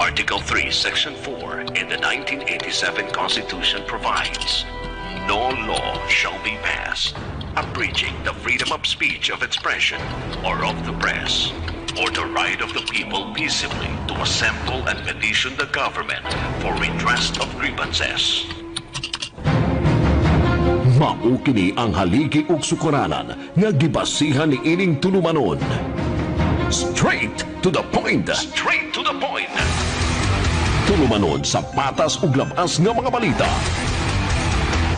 Article 3, Section 4 in the 1987 Constitution provides, "No law shall be passed abridging the freedom of speech, of expression, or of the press, or the right of the people peaceably to assemble and petition the government for redress of grievances." Mao kini ang haligi ug sukaranan nga gibasihan ni ining tulumanon. Straight to the point. Straight to the point. Tulumanon sa patas ug labas nga mga balita.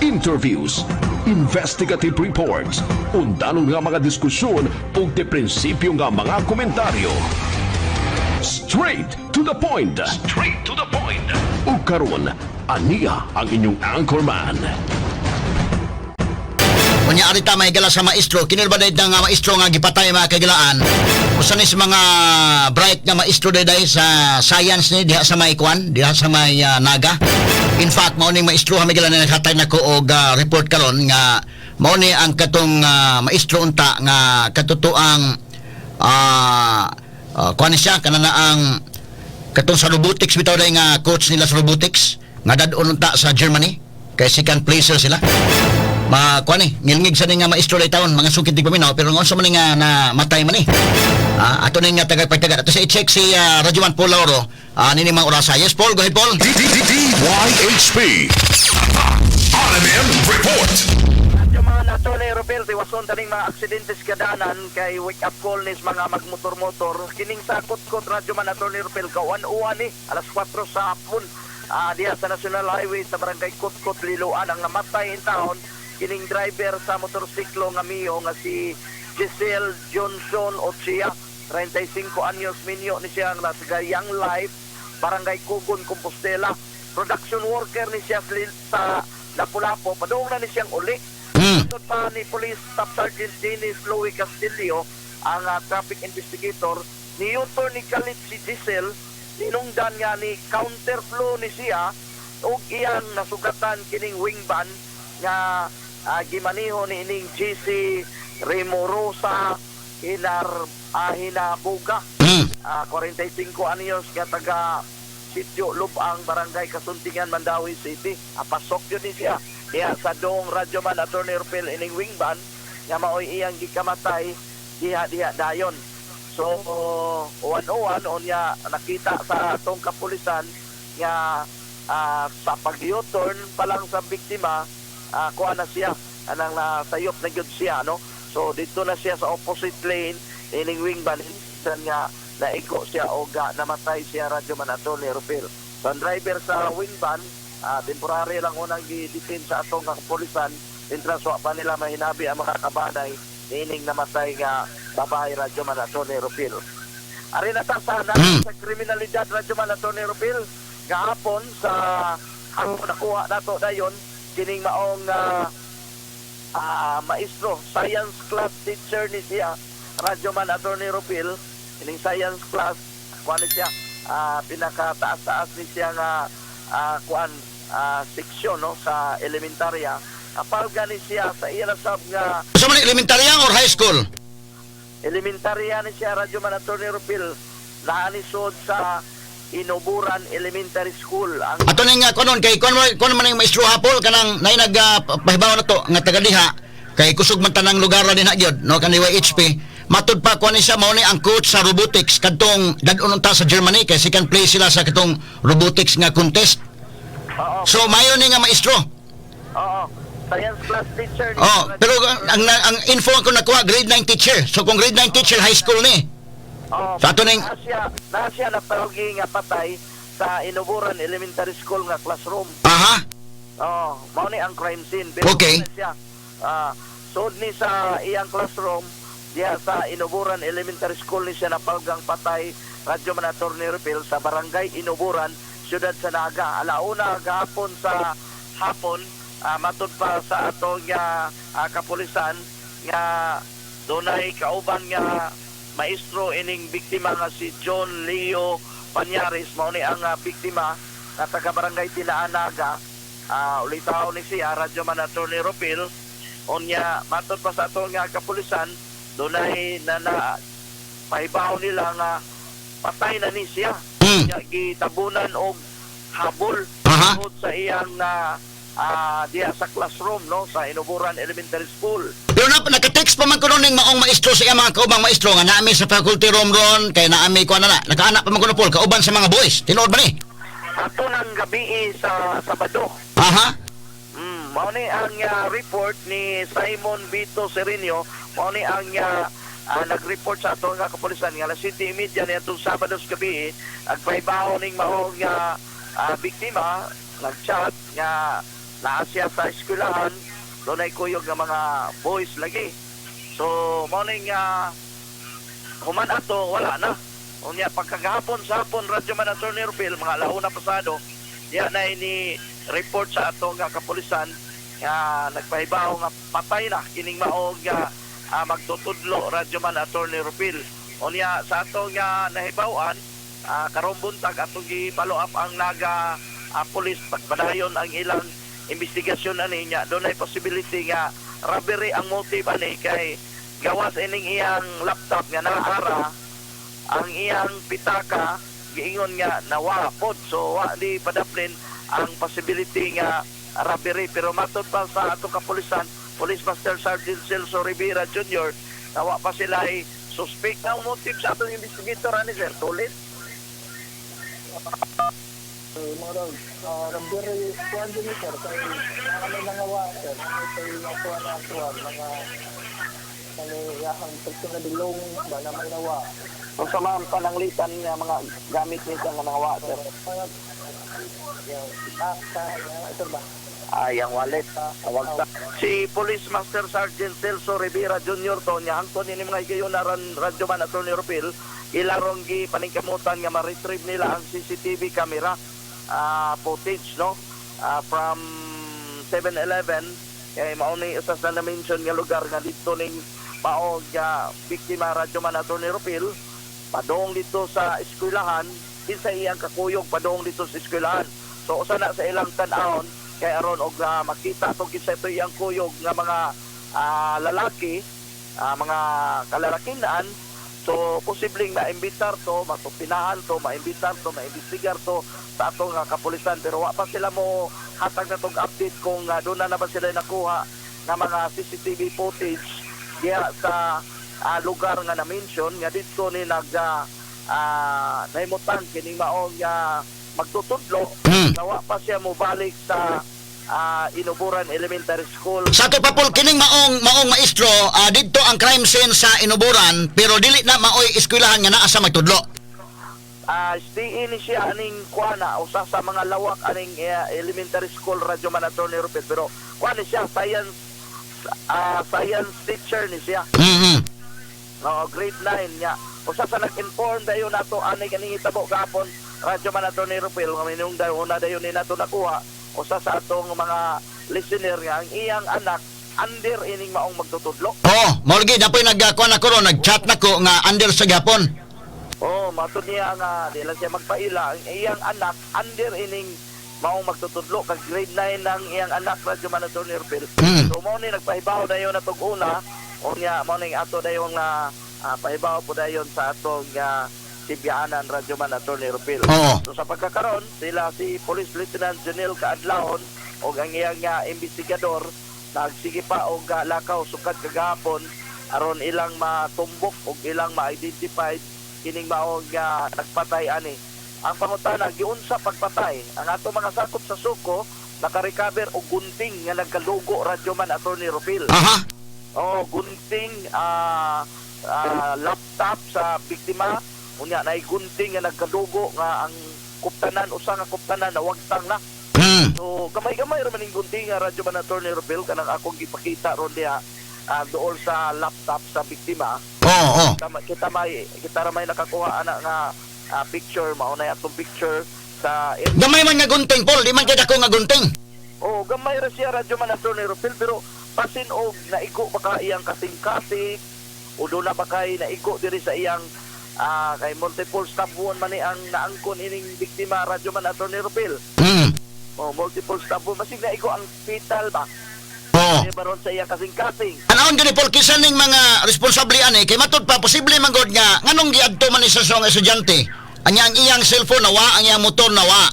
Interviews, investigative reports, undanon nga mga diskusyon ug de prinsipyo nga mga komentaryo. Straight to the point. Straight to the point. Ug karon, aniya ang inyong anchorman. Unya arita may gala sa maestro, kini ba dahil nga maestro nga gipatay, mga kagilaan? Usa ni sa mga bright nga maestro day sa science ni diha sa may kwan, diha sa may Naga. In fact, mao ning maestro ha may gala na naghatag nako og report karon nga mao ni ang katong maestro unta nga katotoang kuan ni siya kana na ang katong sa robotics bitaw day nga coach nila sa robotics nga dad-on unta sa Germany kay second placer sila. Ma kuan ni ngilngig sa ni nga maestro day taon mga sukit di paminaw, pero unsa man ni nga na matay man ni ato ni nga tagay pagtaga ato sa i-check si Radyo 1 Paul Lauro nini mga orasa. Yes, Paul, go ahead, Paul. DYHP. RMN Report. Yung mga nato ni Robel, tiwason taning mga aksidentes kadanan kay wake up call nis mga magmotor-motor. Kining sa Kot-Kot, radyo man ato ni Robel, kauan-uan ni, alas 4 sa hapon. Diha sa National Highway sa Barangay Kot-Kot, Liloan, ang namatay in taon, kining driver sa motorsiklo nga Mio nga si Giselle Johnson Ochia, 35 anyos, minyo ni siya nga sa Young Life, Barangay Kugon, Compostela. Production worker ni siya sa Lapu-Lapu. Padung na ni siyang uli. Sud pa ni Police Staff Sergeant Dennis Louis Castillo, ang traffic investigator, ni U-turn ni kalit si Giselle, tinungdan nga ni counterflow ni siya ug iyang nasugatan kining wing van nga gimaniho ni ining GC Remorosa Hinar Hinabuga. 45 anyos nga taga Sitio Lubang, Barangay Kasuntingan, Mandaue City. Pasok yun ni siya. Iya sa dong, radyoman Attorney Rupel, ining wing van nga maoy iyang gikamatay diha diha dayon. So uwan-uwan unya nakita sa atong kapulisan nga sa pag-U-turn pa lang sa biktima, kuha na siya anang nasayop na gyud siya, no. So dito na siya sa opposite lane ining wing van nga naiko siya o ga namatay siya, radyo man Attorney Rupel. So ang driver sa wing van, temporary lang unang gi-detain sa atong kapulisan mientras wa pa nila mahinabi ang mga kabanay niining namatay nga babae, radyo man Attorney Rupel. Ari na ta sa sa kriminalidad, radyo man Attorney Rupel. Gahapon sa hapon nakuha nato dayon kining maong maestro, science class teacher ni siya, radyo man Attorney Rupil. Ining science class kuan ni siya, pinakataas-taas ni siya nga kuan seksyon, no, sa elementarya. Apalga ni siya sa iya nasab nga Sa man elementarya or high school? Elementarya ni siya, radyo man Attorney Rupil. Naa ni sud sa Inuburan Elementary School ang Ato ning kunon kay kuno man ning maestro hapol kanang nay nag pahibaw na to nga taga diha kay kusog man tanang lugar na dinha gyud, no, kan DYHP. Matud pa kuan ni siya, mao ni ang coach sa robotics kadtong dad-on unta sa Germany kay second place sila sa katong robotics nga contest. Oo. So mayo ni nga maestro. Oo, science class teacher ni Oh, pero ang info ko nakuha, grade 9 teacher. So kung grade 9 teacher, high school ni. Oo. Sa ato ning Na siya napalgi nga patay sa Inuburan Elementary School nga classroom. Oo, mao ni ang crime scene. Pero na siya, sud ni sa iyang classroom diha sa Inuburan Elementary School ni siya napalgang patay, radyo man Attorney Rupil, sa Barangay Inuburan, siyudad sa Naga. Alauna gahapon sa hapon, matud pa sa atong nga kapulisan nga dunay kauban nga maestro ining biktima nga si John Leo Panyaris. Mao ni ang biktima nga taga Barangay Tinaan, Naga. Ulitaw ni siya, radyo man Attorney Rupil. Unya matud pa sa atong nga kapulisan, dunay na na pahibaw nila nga patay na ni siya. Nya gitabunan og habol tungod sa iyang diha sa classroom, no, sa Inuburan Elementary School. Pero na, naka-text pa man ko ning maong maestro sa iyang mga kaubang maestro nga naami sa faculty room ron kay naami ko na nakaana pa man ko Paul kauban sa mga boys. Tinuod ba ni? Ato ng gabi sa Sabado. Mao ni ang report ni Simon Vito Serenio, mao ni ang nag-report sa ato nga kapulisan nga alas 7:30 niadtong Sabado sa gabi, agpahibaw ning maong biktima, nag-chat nga naa siya sa eskwelahan, dunay kuyog nga mga boys lagi. So mao ning human ato wala na. Unya pagkagahapon sa hapon, Radyo Man Attorney Rupil, mga alauna pasado, diya na ini report sa ato nga kapulisan nga nagpahibaw nga patay na kining maong nga magtutudlo, Radyo Man Attorney Rupil. Unya sa ato nga nahibaw-an, karong buntag atong gi-follow up ang Naga Police, pagpadayon ang ilang investigasyon ani niya. Dunay possibility nga robbery ang motive ani kay gawas ining iyang laptop nga naara, ang iyang pitaka giingon nga nawapod, so wa di padaplin ang possibility nga robbery. Pero matod pa sa atong kapulisan, Police Master Sergeant Celso Rivera Jr., nawa pa sila ay suspect. Ang motive sa atong investigator ani, sir, tulit. Murag, robbery, kuan din ni sir, kay ano nangawa sir, kay nakuha na kuan, mga kani yahang personal belongings ba na may nawa. Kung sa mga pananglitan nga mga gamit ni nga nangawa, sir? Mga yung pitaka, yung ito ba? Ay, ang wallet. Tawag sa si Police Master Sergeant Celso Rivera Jr. to niya hangtod ini mga higayon ran, Radyo Man Attorney Rupil, ilarong gi paningkamutan nga ma-retrieve nila ang CCTV camera footage, no, from 7-Eleven kay mao ni usa sa na-mention nga lugar nga didto ning mao nga biktima, Radyo Man Attorney Rupil, padong dito sa eskwelahan kinsa iyang kakuyog padong dito sa eskwelahan. So usa na sa ilang tan-awon kay aron og makita to kinsa ito iyang kuyog nga mga lalaki, mga kalalakinan. So posibleng maimbitar to, matupinahan to, maimbitar to, maimbestigar to sa atong kapulisan, pero wa pa sila mo hatag na tong update kung doon na ba sila nakuha nga mga CCTV footage diha sa lugar nga na-mention nga didto ni nag nahimutang kining maong magtutudlo. Nawa pa siya mobalik sa Inuburan Elementary School. Sa ato pa Paul, kining maong maong maestro, didto ang crime scene sa Inuburan pero dili na maoy eskwelahan nga naa sa magtudlo. Stay ni siya aning kuana usa sa mga lawak aning elementary school, Radyo Man Attorney Rupert, pero kuan ni siya science science teacher ni siya. No, grade 9 niya. Usa sa nag-inform dayon nato ani kaning hitabo gahapon, Radyo Man Attorney Rupil, nga minung dayon una dayon ni nato nakuha usa sa atong mga listener nga ang iyang anak under ining maong magtutudlo. Oo, mao lagi napoy nagkuan ako ron, nag-chat nako nga under sa gapon. Oh, matud niya nga di lang siya magpaila, ang iyang anak under ining maong magtutudlo kag grade 9 ang iyang anak, Radyo Man Attorney Rupil. So mao ni nagpahibaw dayon natog una, unya mao ning ato dayon nga pahibaw po dayon sa atong Sibyaanan, Radyo Man Attorney Rupil. So sa pagkakaron sila si Police Lieutenant Janel Kaadlahon og ang iyang investigador nagsige pa og lakaw sukad kagahapon aron ilang matumbok og ilang ma-identify kining maong nagpatay ani. Ang pangutana, giunsa pagpatay? Ang ato mga sakop sa Suco naka-recover og gunting nga nagkalugo, Radyo Man Attorney Rupil. Oh, gunting, laptop sa biktima, unya naay gunting nga nagkadugo nga ang kuptanan, usa nga kuptanan nawagtang na. So gamay-gamay ra man ning gunting nga, Radyo Man Attorney Rupil, kanang akong gipakita ron diha dool sa laptop sa biktima. Oo, oo. Kita ra may nakakuha ana nga picture, mao na atong picture sa Gamay man nga gunting, Paul, di man kay dako nga gunting. Oh, gamay ra siya, Radyo Man Attorney Rupil, pero pasin og naigo baka iyang kasing-kasing o doon na ba kay naigo diri sa iyang kay multiple stab wound man ni ang naangkon ining biktima, Radyo Man Attorney Rupil. Oh, multiple stab wound masig naigo ang fatal ba? Oo. Di baron sa iyang kasing-kasing. Anong gani Paul, kinsa ning mga responsable ani kay matud pa posible man gud nga nganong giadto man ni sa nga estudyante. Anya ang iyang cellphone nawa, ang iyang motor nawa.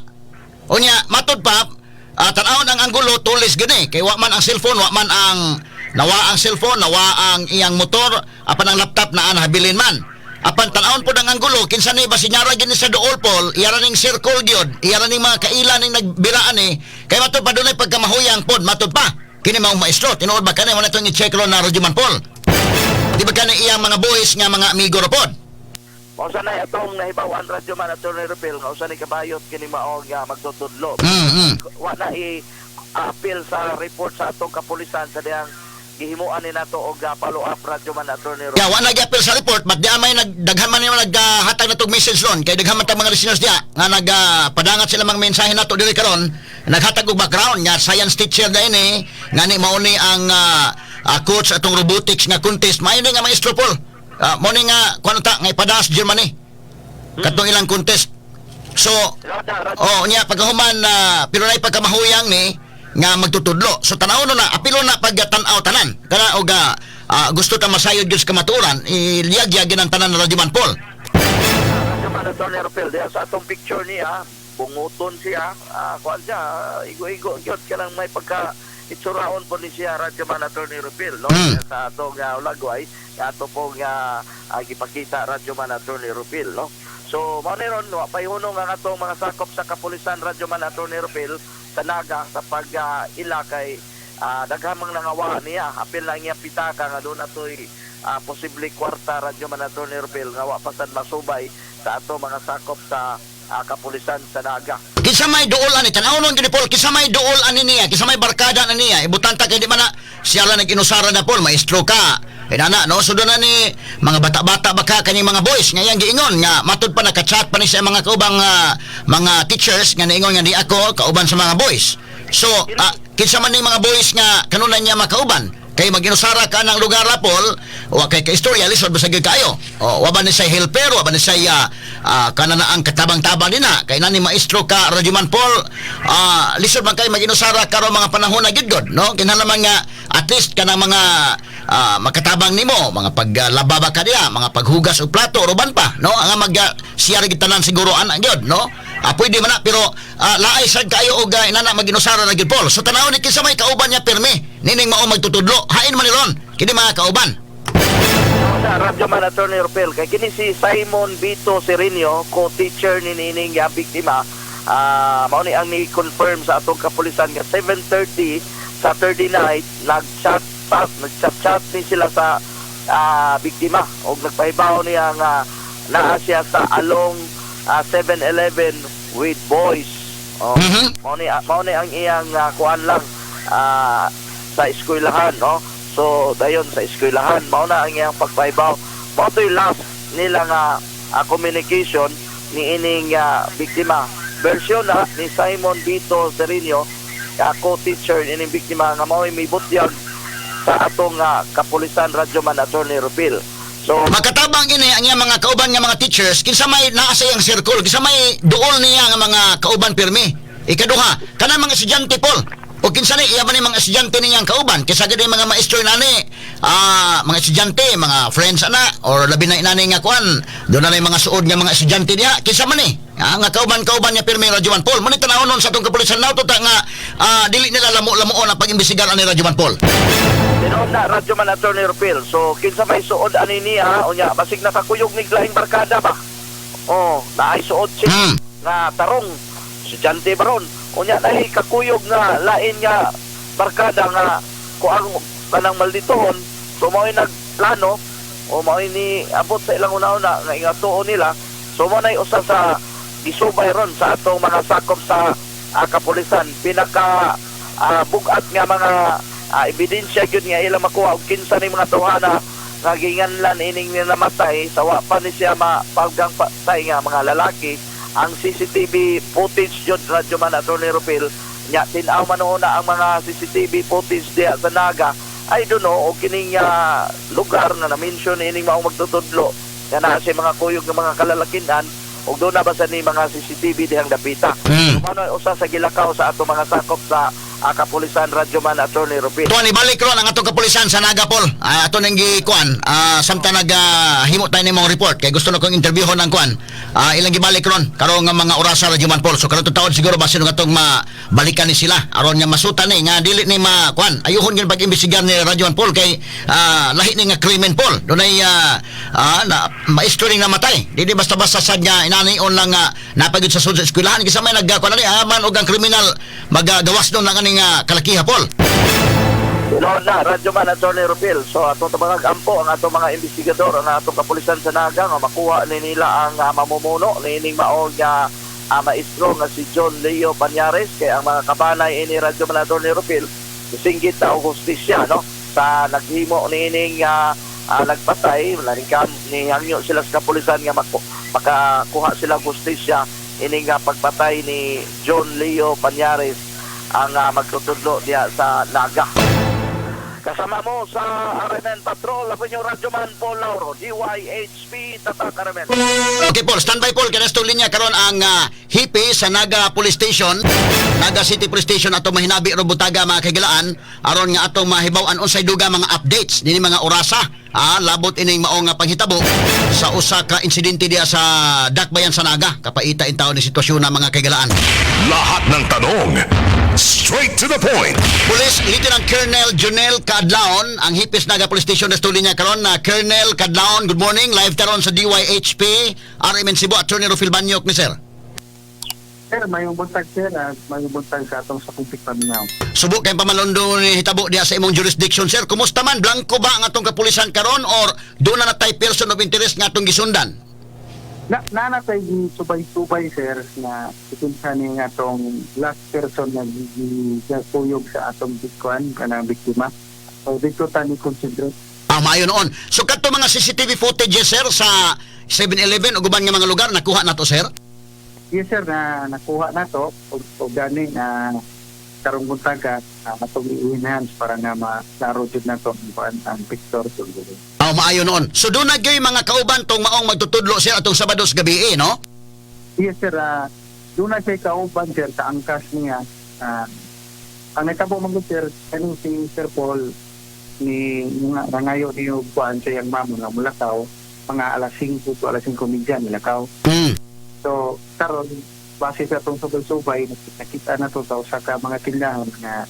Unya matud pa, tan-awon ang anggulo, tulis gani kay wa man ang cellphone, wa man ang nawa ang cellphone, nawa ang iyang motor, apan ang laptop naa, habilin man. Apan tan-awon pod ang anggulo, kinsa ni basinyara gini sa duol, Paul, iyara ning circle gyud, iyara ning mga kaila ning nagbiraan ni, kay matud pa dunay pagkamahuyang pod, matud pa. Kini maong maestro, tinuod ba kani mo na itong i-check ron na Radyoman Paul? Di ba kani iyang mga boys nga mga amigo ra pod? Mao sa na atong nahibaw-an, Radyo Man Attorney Rupil, nga usa ni kabayot kini mao nga magtutudlo. Wa na i appeal sa report sa atong kapulisan sa diyang gihimuan ni nato og follow up, Radyo Man Attorney Rupil. Ya, wa nag-appeal sa report, but di may nagdaghan man yung naghatag na tog message ron, kay daghan man tag mga listeners diya nga nagpadangat sila mga mensahe nato diri karon, naghatag og background nga science teacher na ini, nga ni mao ni ang coach atong robotics nga contest, maayo ni nga maestro, Paul. Mao ni nga kuno ta nga ipadas Germany. Katong ilang contest. So, oh, niya pagkahuman na pero nay pagkamahuyang ni nga magtutudlo. So tanaw no na, apilo na pagtan-aw tanan. Kana og gusto ta masayod gyud sa kamatuoran, iliyag-yag ang tanan na Radyoman Paul. Radyo Man Attorney Rupil, diya sa atong picture niya, bunguton siya, kuan siya, igo-igo gyud kanang may pagka itsuraon po ni siya, Radyo Man Attorney Rupil, no? Sa atong ulagway, ato pong gipakita, Radyo Man Attorney Rupil, no? So, mao ni ron, wa pay hunong ang atong mga sakop sa kapulisan, Radyo Man Attorney Rupil, sa Naga sa pag ila kay daghan mang nangawa niya, apil na ang iyang pitaka nga doon atoy posible kwarta, Radyo Man Attorney Rupil, nga wa pa sad masubay sa ato mga sakop sa kapulisan sa Naga. Kinsa may duol ani, tanaw nun gini, Paul, kinsa may duol ani niya, kinsa may barkada ani niya, ibutanta kay di man na siya lang nag-inusara na, Paul, maestro ka. Inana, no? So doon na ni mga bata-bata baka kani mga boys nga iyang giingon nga matud pa nakachat pa ni sa mga kaubang mga teachers nga niingon nga di ako kauban sa mga boys. So, kinsa man ni mga boys nga kanunay niya makauban? Kay mag-inusara ka ng lugar ra, Paul, wa kay ka istorya, lisod ba sa gyud kaayo. O, wa ba ni say helper, wa ba ni say kana na ang katabang-tabang din na. Kay nani maestro ka, Radyoman Paul, lisod man kay mag-inusara karon mga panahon na gyud god, no? Kinahanglan nga at least kanang mga makatabang nimo, mga paglaba ba ka diya, mga paghugas og plato, ruban pa, no? Ang mag siya ra tanan siguro ana gyud, no? Pwede man na, pero laay sad kayo og inana mag-inusara na gyud, Paul. So tanaw ni kinsa may kauban niya pirmi, nining mao magtutudlo, hain man ni ron kini mga kauban. Sa Radyo Man Attorney Rupel, kay kini si Simon Vito Serenio, co-teacher ni nining biktima, mao ni ang ni-confirm sa atong kapulisan nga 7:30 Saturday night nag-chat nag-chat-chat ni sila sa biktima og nagpahibaw niya nga naa siya sa along 7-Eleven with boys. Oh, mao ni ang iyang kuan lang sa eskwelahan, no? So dayon sa eskwelahan mao na ang iyang pagpahibaw. Mao to'y last nila nga communication ni ining biktima. Version na ni Simon Vito Serino, co-teacher ining biktima, nga mao'y mibutyag sa atong kapulisan, Radyoman Attorney Rupil. So Makatabang ini ang iyang mga kauban nga mga teachers, kinsa may naa sa iyang circle, kinsa may duol niya nga mga kauban pirmi? Ikaduha, kanang mga estudyante, Paul. O kinsa ni iya man ni mga estudyante niyang kauban? Kaysa gid mga maestro nani, mga estudyante, mga friends ana or labi na inani nga kuan, doon na mga suod nga mga estudyante diha, kinsa man ni? Nga kauban-kauban niya pirmi, Radyoman Paul. Mo ni tan-awon nun sa atong kapulisan nato ta nga dili nila lamo-lamuon ang pag-imbestigar ani, Radyoman Paul. Tinuod na, Radyo Man Attorney Rupil. So kinsa may suod ani niya, unya basig nakakuyog ni lahing barkada ba. Oh, naay suod siya nga tarong estudyante baron. Unya naay kakuyog nga lain nga barkada nga kuang kanang malditohon. So mao'y nagplano o mao'y ni abot sa ilang una-una nga ingatuon nila. So mao nay usa sa gisubay ron sa atong mga sakop sa kapulisan. Pinaka bugat nga mga ebidensya gyud nga ilang makuha og kinsa ni mga tawhana nga ginganlan ining namatay sa wa pa ni siya mapalgang patay nga mga lalaki, ang CCTV footage jud, Radyo Man Attorney Rupil. Nya tin-aw man na ang mga CCTV footage diha sa Naga, I don't know, o kining lugar nga na-mention ining maong magtutudlo nga naa siya mga kuyog ng mga kalalakinan ug doon na ba sa ni mga CCTV dihang dapita. So, mao na usa sa gilakaw sa ato mga sakop sa kapulisan, Radyoman Attorney Rupil. Tuan, ibalik ron ang atong kapulisan sa Naga, Paul. Ato nang gikuan, samtang nag himo tayo nimong report kay gusto na kong interviewhon ng kuan. Ilang gibalik ron karong nga mga orasa, Radyoman Paul. So karon taon siguro basin nga atong mabalikan ni sila aron nga masutan ni nga dili ni ma kuan. Ayuhon gyud pag-imbestigar ni Radyoman Paul kay lahi ni nga krimen, Paul. Dunay na, maestro ning namatay. Dili basta-basta sad nga inanion lang nga napagid sa sud sa eskwelahan kaysa may nagkuan ani man og ang kriminal magagawas doon lang aning kalakiha, Paul. Noon na, Radyoman Attorney Rupil. So, ato mga ampo ang atong mga investigador, ang atong kapulisan sa Naga, nga makuha ni nila ang mamumuno niining maong maestro nga si John Leo Pañares, kay ang mga kabanay ini, Radyoman Attorney Rupil, singgit na og hustisya, no, sa naghimo niining nagpatay. Naningkam ni hangyo sila sa kapulisan nga makakuha sila og hustisya ining pagpatay ni John Leo Pañares, ang magtutudlo diya sa Naga. Kasama mo sa RMN Patrol, ako inyong Radyoman Paul Lauro, DYHP, Tatak RMN. Okay, Paul, standby, Paul, kaya nasa linya karon ang hipi sa Naga Police Station, Naga City Police Station, ato mahinabi ro butaga, mga kagilaan, aron nga atong mahibaw-an unsay duga mga updates nini mga orasa labot ining maong nga panghitabo sa usa ka insidente diya sa Dakbayan sa Naga. Kapaita in taon ni sitwasyon na, mga kagilaan. Lahat ng tanong, straight to the point. Police Lieutenant Colonel Junel Cadlaon, ang hipis Naga Police Station, nasa linya karon na. Colonel Cadlaon, good morning. Live karon sa DYHP, RMN Cebu, Attorney Rufil Banyok ni sir. Sir, mayong buntag, sir, at mayong buntag sa atong sa public paminaw. Subo kay pamalundo ni hitabo diya sa imong jurisdiction, sir. Kumusta man, blanco ba ang atong kapulisan karon or doon na natay person of interest nga atong gisundan? Na nanatay gi subay-subay, sir, na ikinsa ni nga atong last person na gikuyog sa atong bikuan kanang biktima. So dito ta ni concentrate. Maayo noon. So kadto mga CCTV footage, sir, sa 7-Eleven ug uban nga mga lugar nakuha na to, sir? Yes, sir, na nakuha na to ug gani na karong buntaga atong i-enhance para nga maklaro jud na to ang kuan, ang picture. Maayo noon. So doon na gyud mga kauban tong maong magtutudlo, sir, atong Sabado sa gabi, eh, no? Yes, sir, doon na siya kauban, sir, sa angkas niya. Ang nagtabo man gud, sir, kaning si Sir Paul ni nga nangayo niyo kuan sa iyang mama nga mulakaw mga alas 5 to alas 5:30 nilakaw. So karon, base sa atong subay-subay, nakita na to sa usa ka mga tindahan nga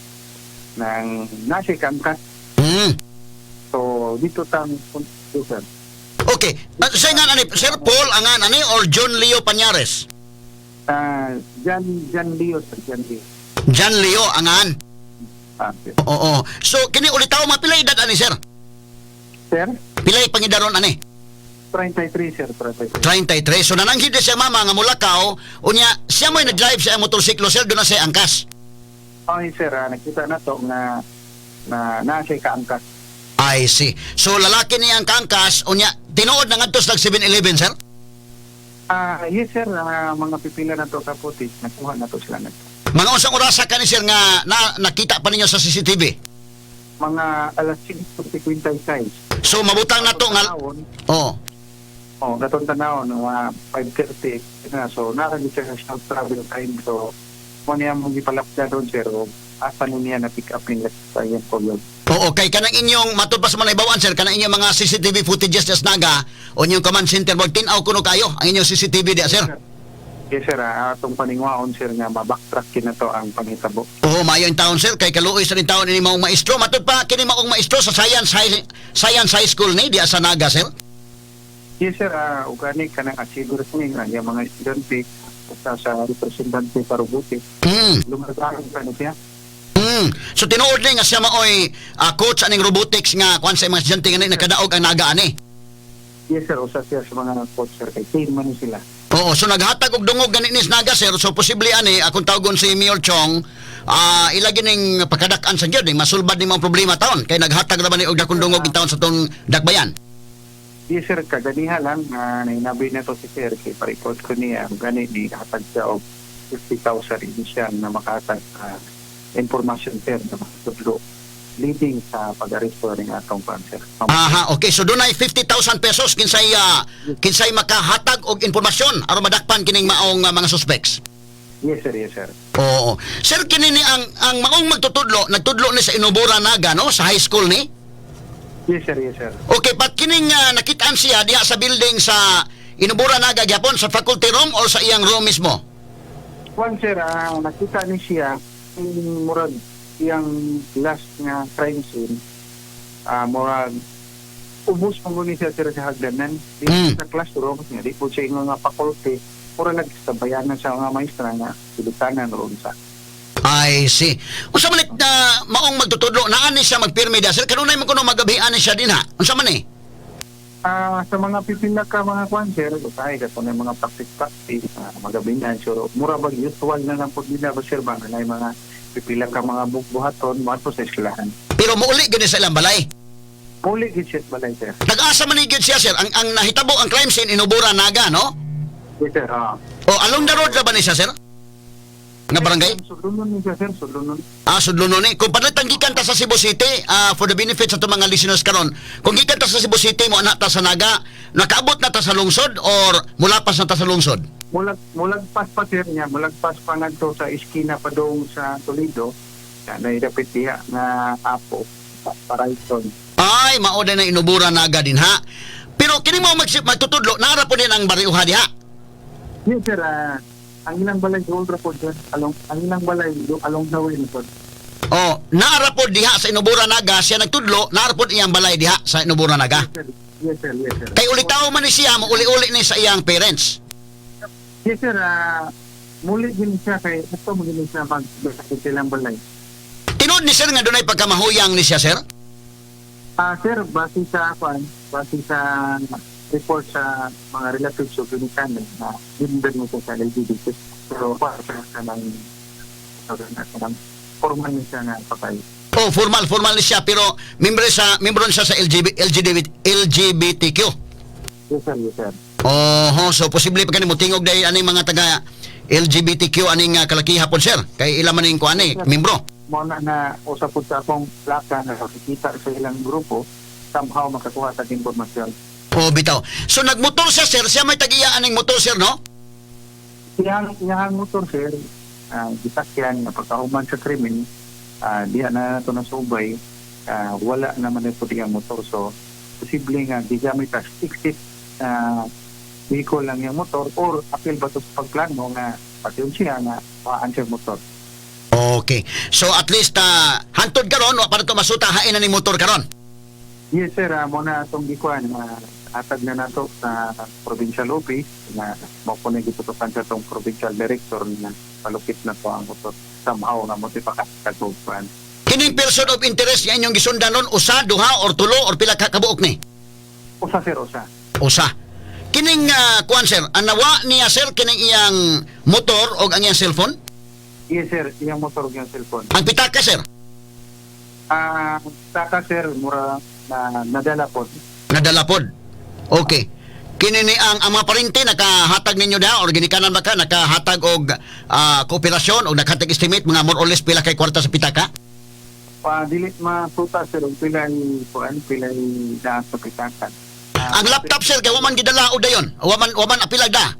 nang nasi kangkas. So dito tang sir. Okay. Sa nga ani Sir Paul angan ani or John Leo Pañares? Jan Jan Leo, sir, Jan Leo. John Leo angan. Sir. Oo. So kini ulitaw mga pila edad ani, sir? Sir, Pila pangidaron ani? 33, sir, 33. 33. So nananghid siya mama nga mulakaw, unya siya mo'y nag-drive sa iyang motorsiklo, sir, doon na siya angkas. Okay, sir, nakita na to nga na nasa kaangkas. I see. So lalaki niya ang kaangkas, unya tinuod na ngadto sa 7-Eleven, sir? Yes, sir, mga pipila na to ka footage, nakuha na to sila na. Mga unsang orasa kani, sir, nga na, nakita pa ninyo sa CCTV? Mga alas 5:56. So mabutang na to nga Tanawon, Oh. oh, katong tanawon mga 5:30 na. So nakagit siya sa short travel time. So mo niya mong gipalapda doon, sir. O asa ni niya na pick up nila sa iyang kuyog. Oo, kay kanang inyong matud pa sa mga naibawan, sir, kanang inyong mga CCTV footages sa Naga o inyong command center, wag tin-aw kuno kayo ang inyong CCTV diya, sir. Yes, sir, atong paningwaon, sir, nga mabacktrack kina to ang panghitabo. Oo, maayo in taon, sir, kay kaluoy sa rin taon ini maong maestro. Matud pa kini maong maestro sa Science High School ni diya sa Naga, sir. Yes, sir, ugani kanang achievers ni nga yung mga estudyante sa representante sa robotics. Lumagaan pa ni siya. So tinuod ni nga siya maoy coach aning robotics nga kuan sa mga estudyante nga ni nakadaog ang Naga ani. Yes, sir, usa siya sa mga coach, sir, kay team man ni sila. Oo, so naghatag og dungog gani ni Naga, sir. So posible ani akong tawgon si Mayor Chong, ilagi ning pagkadak-an sa gyud ning masulbad ni mga problema taon kay naghatag ra ba ni og dakong dungog in taon sa tong dakbayan. Yes, sir, kaganiha lang nainabi na to si sir kay pa-report ko niya gani ni hatag siya og 50,000 initial na makahatag information, sir, na makatudlo leading sa pag-aresto ning atong kuan, sir. Aha, okay. So dunay 50,000 pesos kinsay makahatag og impormasyon aron madakpan kining maong mga suspects. Yes, sir, yes, sir. Oo. Sir, kini ni ang maong magtutudlo, nagtudlo ni sa Inobora Naga, no, sa high school ni. Yes, sir, yes, sir. Okay, pat kining nakitaan siya diha sa building sa Inobora Naga gyapon sa faculty room or sa iyang room mismo? One, sir, nakita ni siya yung murag iyang last nga crime scene. Murag ubos mo ni siya, sir, sa hagdanan. Di sa classroom niya, di po siya yung mga faculty. Murag nagsabayanan sa mga maestra nga silutanan roon sa. I see. Unsa man na maong magtutudlo, naa ni siya magpirmi diha, sir? Kanunay man kuno magabihan ni siya dinha. Unsa man ni? Sa mga pipila ka mga kwan, sir, usahay ka kung mga practice-practice, magabinan, sure. Mura bag usual na lang po nila ba, sir, ba, na mga pipila ka mga buhaton, mga to sa eskwelahan. Pero muuli gani sa ilang balay. Muli gid siya sa balay, sir. Nag-asa man ni gyud siya, sir. Ang nahitabo ang crime scene Inobora Naga, no? Yes, sir. Ah. O along the road ra ba ni siya, sir? Nga barangay? Sulunon ni siya, sir. Sulunon. Ah, sudlonon ni. Kung padalitang gikan ta sa Cebu City, for the benefit sa itong mga listeners karon, kung gikan ta sa Cebu City mo anak ta sa Naga, nakaabot na ta sa lungsod or mulapas na ta sa lungsod? Mulagpas pa, sir, niya. Mulagpas pa ngadto sa iskina pa doon sa Toledo. Na naidapit diha nga apo. Paraiton. Ay, mao na Inobora Naga din ha. Pero kini mo magtutudlo, naara po din ang bariuha diha. Yes, sir. Ang ilang balay doon ra po dyan. Ang ilang balay along the way po. Oh, naara po diha sa Inobora Naga, siya nagtudlo, naara po iyang balay diha sa Inobora Naga. Yes, sir. Yes, sir. Yes, sir. Kay ulitaw man ni siya, mauli-uli ni sa iyang parents. Yes, sir. Muli din siya kay ito mo din siya mag sa ilang balay. Tinuod ni sir nga dunay pagkamahuyang ni siya, sir? Sir, base sa report sa mga relatives of Dominicana na member mo siya sa LGBT. Pero para sa ng ng formal niya siya nga patay. Oh, formal, formal ni siya pero membro siya sa LGB, LGBT, LGBTQ. Yes, sir, yes, sir. Oho, so posible pa kani mo tingog dahil aning mga taga LGBTQ aning kalakiha pod, sir. Kay ila man ning kuan eh, membro. Mo na na usap po sa akong plaka na nakikita sa ilang grupo, somehow makakuha sa impormasyon. Oh, bitaw. So nagmotor siya, sir, siya may tag-iya aning motor, sir, no? Iyang motor, sir, gisakyan nga pagkahuman sa krimen, diha na nato nasubay, wala naman na po iyang motor. So, posible nga gigamit as exit vehicle lang yung motor or apil ba to sa pagplano nga pati yun siya nga waan siya motor. Okay. So at least hantod karon wa pa na to masuta hain na ning motor karon. Yes, sir, mo na atong gikuan atag na nato sa provincial office na mo ko na gitutukan sa atong provincial director na palupit na to ang motor somehow nga mo tipakatagkuan. Kining person of interest nga inyong gisundan nun, usa, duha or tulo or pila ka kabuok ni? Usa, sir, usa. Usa. Kining kuan, sir, ang nawa niya, sir, kining iyang motor o ang iyang cellphone? Yes, sir, iyang motor ug iyang cellphone. Ang pitaka, sir? Saka, sir, mura na nadala po. Nadala pod. Okay. Kini ni ang mga parinti nakahatag ninyo da or ginikanan ba ka nakahatag og kooperasyon o nakahatag estimate mga more or less pila kay kwarta sa pitaka? Pa dili masuta, sir, og pilay kuan, pilay daan sa pitaka. Ang laptop, sir, kay wa man gidala og dayon. Wa man apila da.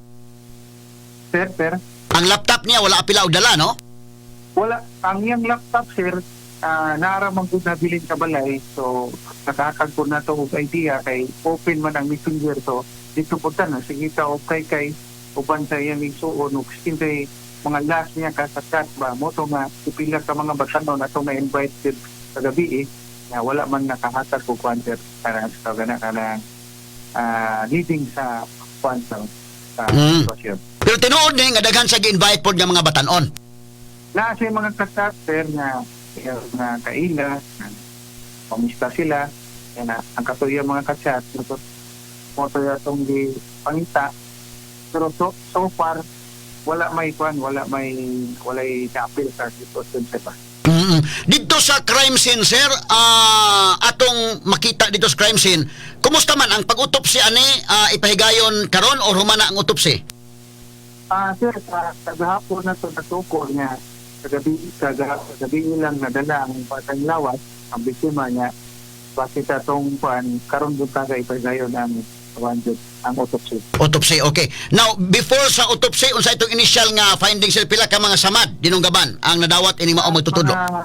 Sir, sir. Ang laptop niya wala apila og dala, no? Wala ang iyang laptop, sir, naara man gud nabilin sa balay, so nakakag po na to og idea kay open man ang messenger, so dito po ta na sige ta og kay uban sa iyang igsuon og kay mga last niya ka sa chat ba mo to nga pipila ka mga batanon ato na invite sir sa gabi eh, nga wala man nakahatag og kwan, sir, kana sa gana kana leading sa kwan sa sitwasyon. Pero tinuod ni nga daghan sa gi-invite pod nga mga batanon. Na siya mga kasat, sir, nga nga kaila na pamista sila yan na ang katuya mga kachat mo to atong gi pangita, pero so far wala may kwan, wala may walay naapil sa sitwasyon, sir ba. Dito sa crime scene, sir, atong makita dito sa crime scene, kumusta man ang pag-autopsy ani, ipahigayon karon or humana ang autopsy? Sir, sa kagahapon na to natukol nga kagabi lang nadala ang batang lawas ang biktima niya base sa atong kuan karon buntaga ipahigayon ang 100. Ang autopsy. Autopsy, okay. Now, before sa autopsy, unsa itong initial nga findings, sir, pila ka mga samad dinunggaban ang nadawat ini mao magtutudlo? Mga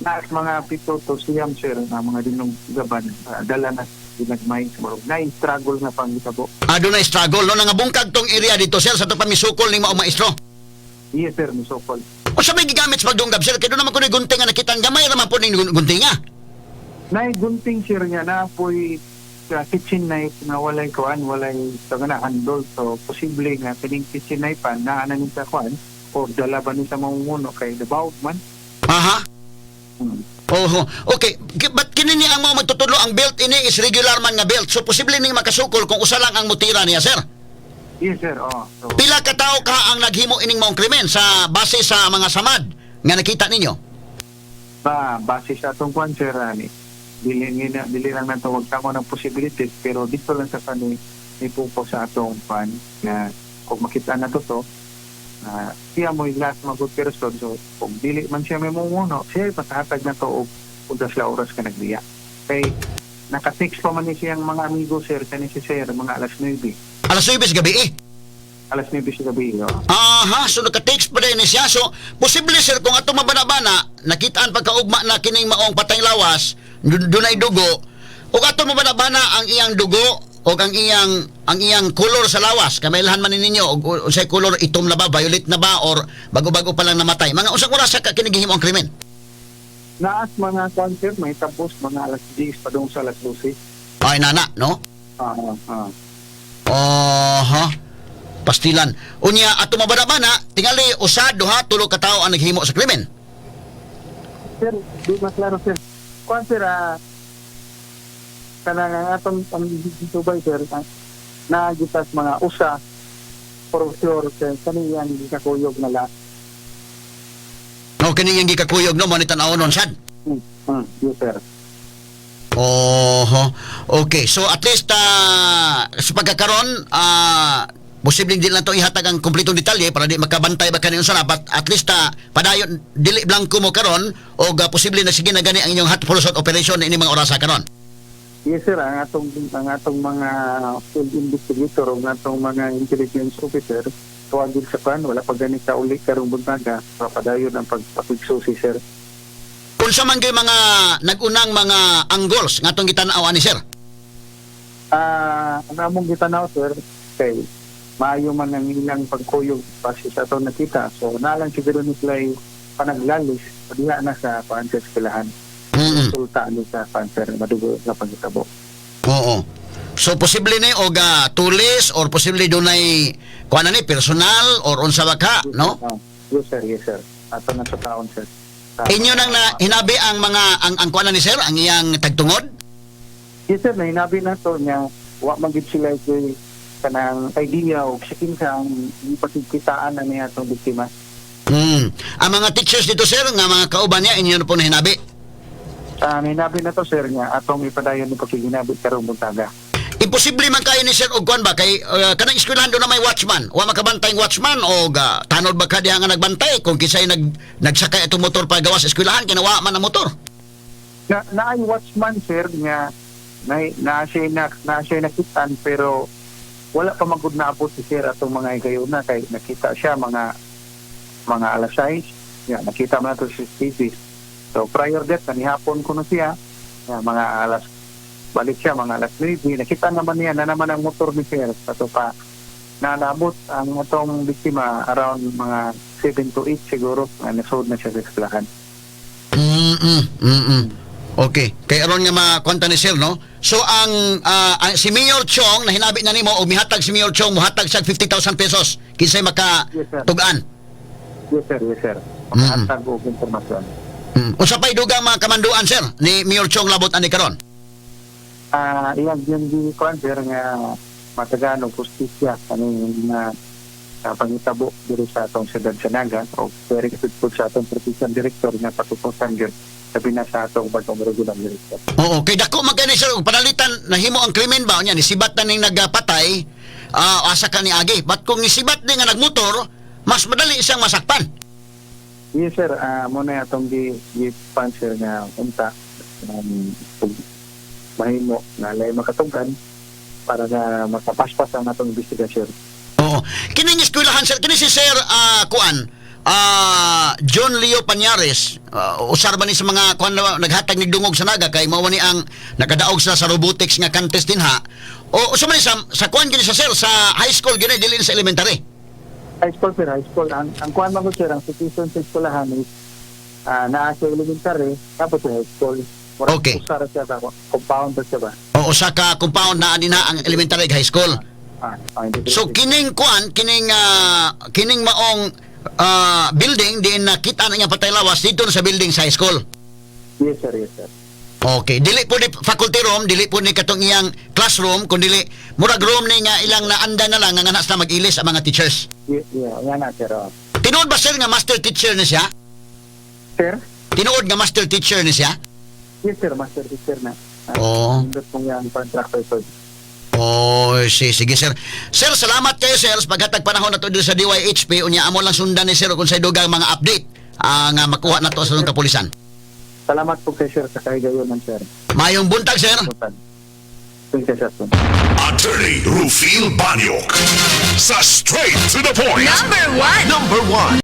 naas mga 7 to 9, sir, na mga dinunggaban, dala na ginagmay murag na struggle nga panghitabo. Ah, dunay struggle no, nangabungkag tong area dito, sir, sa to pa misukol ning mao maestro. Yes sir, misukol. Unsa may gigamit sa pagdunggab, sir? Kay doon naman kuno'y gunting nga nakitan, gamay ra man po ning gunting nga. Nay gunting sir nga na po'y kitchen knife nga walay kuan, walay sa na handle, so posible nga kining kitchen knife pa naa na ni sa kuan o dala ba ni sa mamumuno kay nabawog man. Oho. Okay, but kini ni ang mao magtutudlo, ang belt ini is regular man nga belt. So posible ning makasukol kung usa lang ang mutira niya, sir. Yes sir, oh. So, Pila ka tawo ka ang naghimo ining maong krimen sa base sa mga samad nga nakita ninyo? Ba base sa atong kuan sir ani dili nga dili lang nato wag tamo ng possibilities, pero dito lang sa kani ni pupo sa atong kuan nga kung makita na to to siya mo yung last mga good person, so kung dili man siya may mumuno, siya ipakahatag na to og udas la oras ka nagbiya kay naka-text pa man ni siyang mga amigo sir, kani si sir, mga alas 9. Alas 9 sa gabi eh. Alas 9 sa gabi, oh. Aha, so naka-text pa din ni siya. So, posible sir, kung ato mabana-bana, nakitaan pagkaugma na kining maong patay lawas, dunay dugo, ug ato mabana-bana ang iyang dugo o ang iyang color sa lawas, kamailhan man ni ninyo og unsay color, itom na ba, violet na ba, or bago-bago pa lang namatay. Mga unsang oras ka kini gihimo ang krimen? Naas mga kuan sir, may tapos mga alas 10 padung sa alas 12. Ay nana, no? Ah ah. Oho. Pastilan. Unya ato mabana-bana, tingali usa, duha, tulo ka tawo ang naghimo sa krimen. Sir, di maklaro sir. Kuan sir, kanang ang atong ang tubay sir, naagitas mga usa for sure kay kaniyang gikakuyog na last. No, kini iyang gikakuyog no mo ni tan-awon sad. Yes sir. Oho. Okay, so at least sa pagkakaron, posibleng di lang to ihatag ang kompletong detalye para di makabantay ba kaninyo sana, but at least padayon, dili blanko mo karon o posible na sige na gani ang inyong hot pursuit operation ini mga orasa karon. Yes sir, ang atong mga field investigator o ang atong mga intelligence officer tuwagin sa kan wala pa gani ka uli karong buntaga, padayon ang pagpakigsusi sir. Unsa man gyud mga nag-unang mga angles nga atong gitan-aw ani, sir? Ang among gitanaw sir kay maayo man ang ilang pagkuyog base sa atong nakita. So nalang siguro ni sila panaglalis diha na sa kuan sa eskwelahan. Resulta ni sa kuan sir, madugo nga pagkitabo. Oo. So posible ni og tulis or posible dunay kuan na ni personal or unsa ba ka, no? Yes sir, yes sir. Ato na sa taon sir. Inyo nang na hinabi ang mga ang kuan na ni sir, ang iyang tagtungod? Yes sir, nahinabi na to niya, wa man gid sila kay kanang idea o sa kinsa ang ipakigkitaan na niya atong biktima. Ang mga teachers dito sir, nga mga kauban niya, inyo na po nahinabi? Nahinabi na to sir nga atong ipadayon ni pakiginabi karong buntaga. Imposible man kayo ni sir og kuan ba kay kanang eskwelahan do na may watchman. Wa makabantay ang watchman o tanod ba ka diha nga nagbantay kung kinsay nagsakay atong motor pa gawas sa eskwelahan kay nawa man ang motor? Na naay watchman sir nga na siya nakitan, pero wala pa magud naabot si sir atong mga higayuna kay nakita siya mga alas 6 ya, nakita man nato sa CCTV. So prior that kanihapon ko na siya ya, mga alas balik siya mga alas 9, nakita naman niya na naman ang motor ni sir ato pa na naabot ang atong biktima around mga 7 to 8 siguro nga nasod na siya sa eskwelahan. Okay. Kay aron nga makwanta ni sir, no? So ang si Mayor Chong na hinabi na nimo og mihatag si Mayor Chong, muhatag siya 50,000 pesos kinsay maka Yes, sir. tugaan. Yes sir, yes sir. Makahatag og impormasyon. Unsa pay dugang mga kamanduan sir ni Mayor Chong labot ani karon? Iyang yung di kuan sir nga matagaan og hustisya kaning na pangitabo diri sa atong siyudad sa Naga o very good po sa atong provincial director nga patutusan gyud sabi na sa atong bagong regional director. Oo, kay dako man kay ni sir og panalitan nahimo ang krimen ba unya nisibat na ning nagapatay, asa ka ni agi. But kung nisibat ni nga nagmotor, mas madali siyang masakpan. Yes sir, mo na atong gi pan sir nga unta kung mahimo nga lay makatungkan. Para na makapaspas ang atong investigasyon. Oo. Kining eskwelahan, sir, kini si Sir kuan, John Leo Pañares, usar ba ni sa mga kuan na naghatag ni dungog sa Naga kay mao ni ang nakadaog sila sa robotics nga contest dinha? O usa man ni sa kuan gini sa sir sa high school gini, dili ni sa elementary? High school, sir, high school. Ang kuan man ko, sir, ang situation sa eskwelahan is naa sa elementary, tapos sa high school. Murag usa ra siya ka compound ba siya ba? O usa ka compound na dinha ang elementary ug high school. Ah, integrated. So kining kuan, kining maong building diin nakita na niya patay lawas dito na sa building sa high school. Yes, sir, yes, sir. Okay, dili po ni faculty room, dili po ni katong iyang classroom, kun dili murag room ni nga ilang naanda na lang nga nga na mag-ilis ang mga teachers. Yeah, nga na, sir. Oh. Tinuod ba, sir, nga master teacher ni siya? Sir? Tinuod nga master teacher ni siya? Yes, sir, master teacher na. Oo. Nindot kong yan track record. Oh, sige, sir. Sir, salamat kayo, sir, sa paghatag panahon nato dito sa DYHP. Unya amo lang sundan ni sir kung sa dugang mga update nga makuha nato sa atong kapulisan. Salamat po kay sir sa kahigayonan, sir. Mayong buntag, sir. Buntag. Thank you, sir. Attorney Rufil Banyok sa Straight to the Point. Number one. Number 1.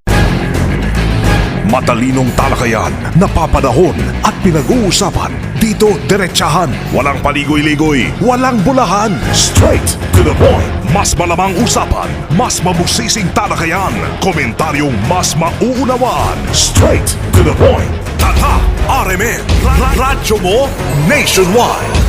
Matalinong talakayan, napapanahon at pinag-uusapan. Dito, diretsahan. Walang paligoy-ligoy, walang bulahan. Straight to the point. Mas malamang usapan, mas mabusising talakayan. Komentaryong mas mauunawaan. Straight to the point. Tatak RMN. Radyo mo nationwide.